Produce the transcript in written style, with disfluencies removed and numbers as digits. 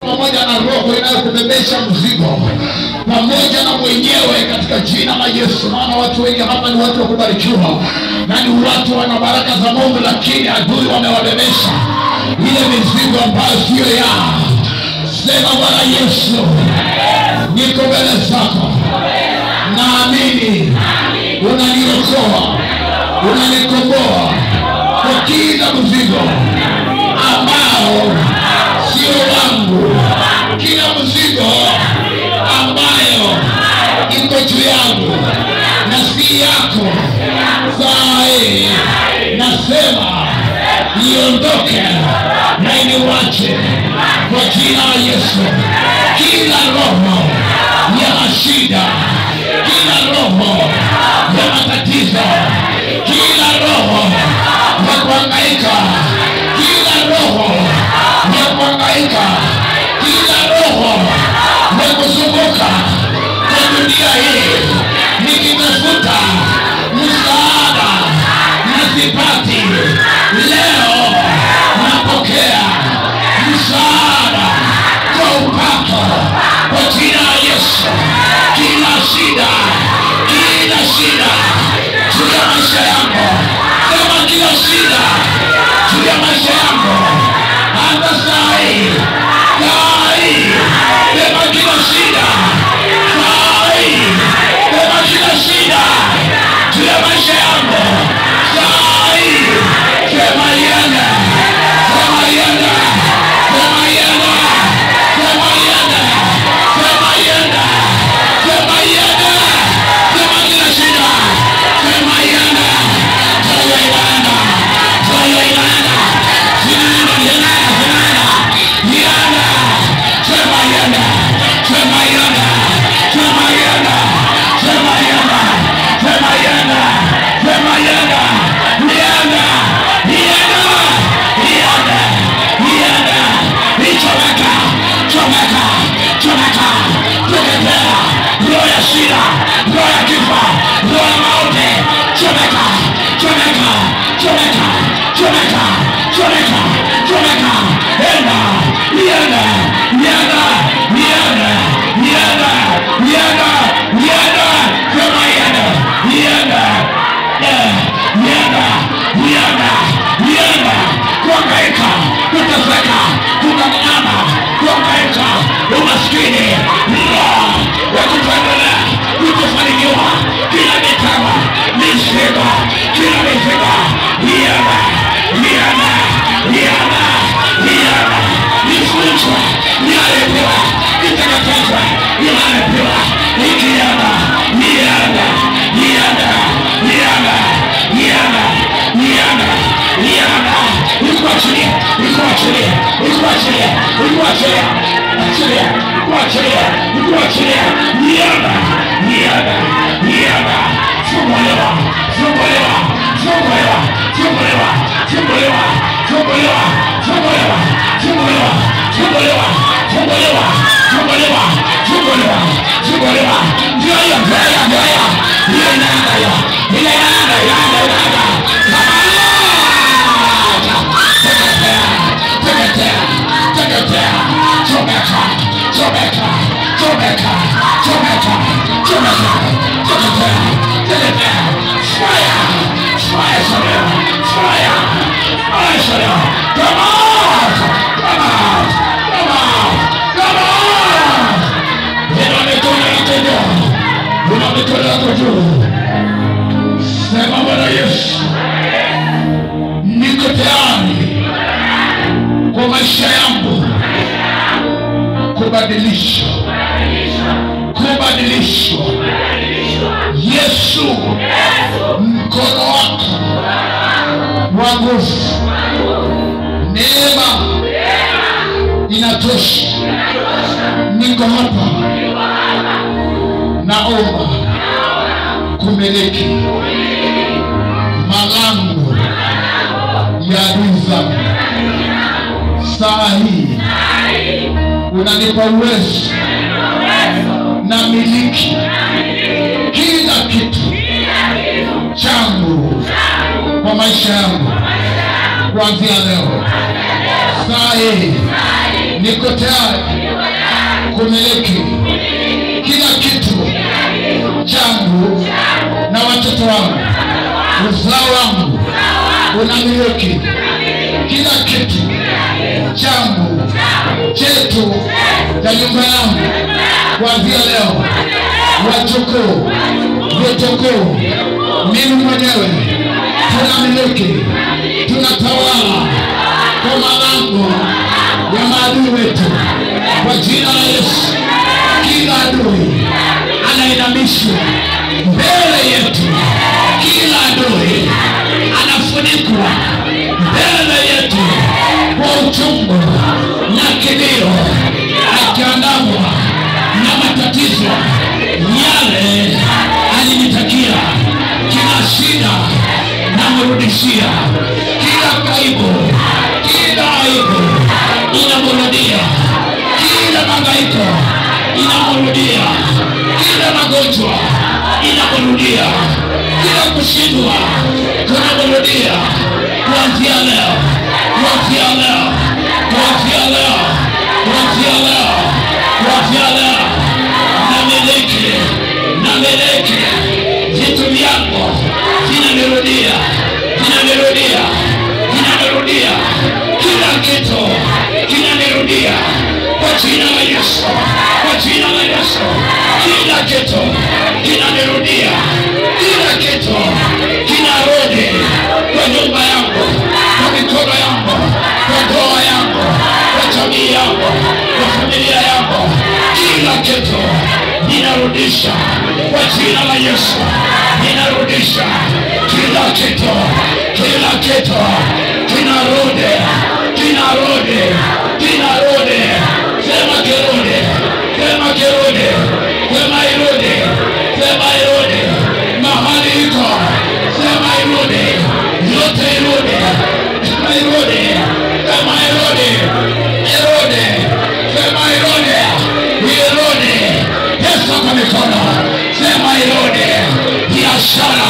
Pamoja na roho inayokubebesha mzigo, pamoja na mwenyewe, katika jina la Yesu. Maana watu wengi hapa ni watu wa kubarikiwa na ni watu wana baraka za Mungu, lakini adui wamewabebesha ile mizigo ambayo sio yao. Sema, Bwana Yesu, niko mbele zako, naamini unaniokoa, unanikomboa kwa kila mzigo ambao sio wangu, kila mzigo ambayo iko juu yangu na si yako. Saa hii nasema iondoke na iniwache kwa jina la Yesu. Kila roho ya mashida, kila roho ya matatizo, kila roho ya kuhangaika, kila roho ya kuhangaika, kila roho ya kuzunguka kwa dunia hii nikitafuta msaada na sipati, leo napokea msaada kwa upako kwa jina la Yesu. Kila shida, kila shida juu ya maisha yangu, sema kila shida juu ya maisha yangu, hata saa hii, saa hii, sema kila shida, saa hii, sema kila shida juu ya maisha yangu, saa hii, sema iende, sema iende, sema iende, sema iende, sema iende, sema iende, sema kila shida, sema iende, sema iende, sema iende, zinaenda, zinaenda, zinaenda, iende, sema iende, sema iende, sema iende, sema iende, sema iende, sema iende, iende, iende, iende, iende, ichomeka, chomeka, chomeka, teketea, roho ya shida, roho ya kifo, roho ya mauti, chomeka, chomeka, chomeka, chomeka, chomeka, chomeka, enda, iende, iende, iende, iende, iende, iende, sema iende, iende, iende, iende, iende, kuhangaika, kuteseka, kung'ang'ana, kuhangaika, umaskini, roho ya kutoendelea, kutofanikiwa, kila mitego, mizigo, kila mizigo, iende, iende, iende, iende, ifunjwe, iharibiwe, iteketezwe, iharibiwe, ikienda, iende, iende, iende, iende, iende, iende, ikuachilie, ikuachilie, ikuachilie, ikuachilie, achilia, ikuachilie, ikuachilie, iende, iende, iende, funguliwa, funguliwa, funguliwa, funguliwa, funguliwa, funguliwa, funguliwa, funguliwa, funguliwa, funguliwa, funguliwa, funguliwa, funguliwa, ndio hiyo, ndio hiyo, ndio hiyo, hiyo inaenda hiyo, ile inaenda, inaenda, inaenda. Teketea, teketea, teketea, chomeka, chomeka, chomeka, chomeka, chomeka, teketea, teketea, fire, fire, fire, fire, fire, come out, come out, come out, come out. Inua mikono yako juu, inua mikono yako juu. Sema, Bwana Yesu, niko tayari kwa maisha yangu kubadilishwa, kubadilishwa. Yesu, mkono wako wa nguvu, neema inatosha. Niko hapa, naomba kumiliki malango ya adui zangu. Saa hii unanipa uwezo na miliki kila kitu changu kwa maisha yangu kuanzia leo. Saa hii Niko tayari kumiliki kila kitu changu na watoto wangu. Uzao wangu unamiliki kila kitu changu, chetu, na nyumba yangu. Kuanzia leo, wajukuu, vitukuu, mimi mwenyewe tunamiliki, tunatawala kwa malango ya maadui wetu. Kwa jina la Yesu, kila adui anainamishwa mbele yetu, kila adui anafunikwa mbele yetu kwa uchungu na kilio, akiandamwa na matatizo yale alinitakia. Kila shida namrudishia, kila kaibu, kila aibu inamrudia, kila mahangaiko inamrudia, kila magonjwa inamrudia, kila kushindwa kunamrudia. Kuanzia leo, kuanzia leo, kuanzia leo, kuanzia leo, kuanzia leo, namiliki, namiliki vitu vyangu vinanirudia, vinanirudia, vinanirudia, kila kitu kinanirudia kwa jina la Yesu, kwa jina la Yesu, kila kitu kinanirudia, kila kitu kinarudi kwa nyumba yangu, kwa mikono yangu, kwa ndoa yangu, kwa jamii yangu, kwa familia yangu. Kila kitu ninarudisha kwa jina la Yesu, ninarudisha kila kitu, kila kitu kinarudi, kinarudi, kinarudi. Sema kirudi, sema kirudi, sema irudi, sema irudi mahali iko, sema irudi, yote irudi, sema irudi, sema irudi, irudi, sema irudi, irudi. Pesa kwa mikono, sema irudi. Biashara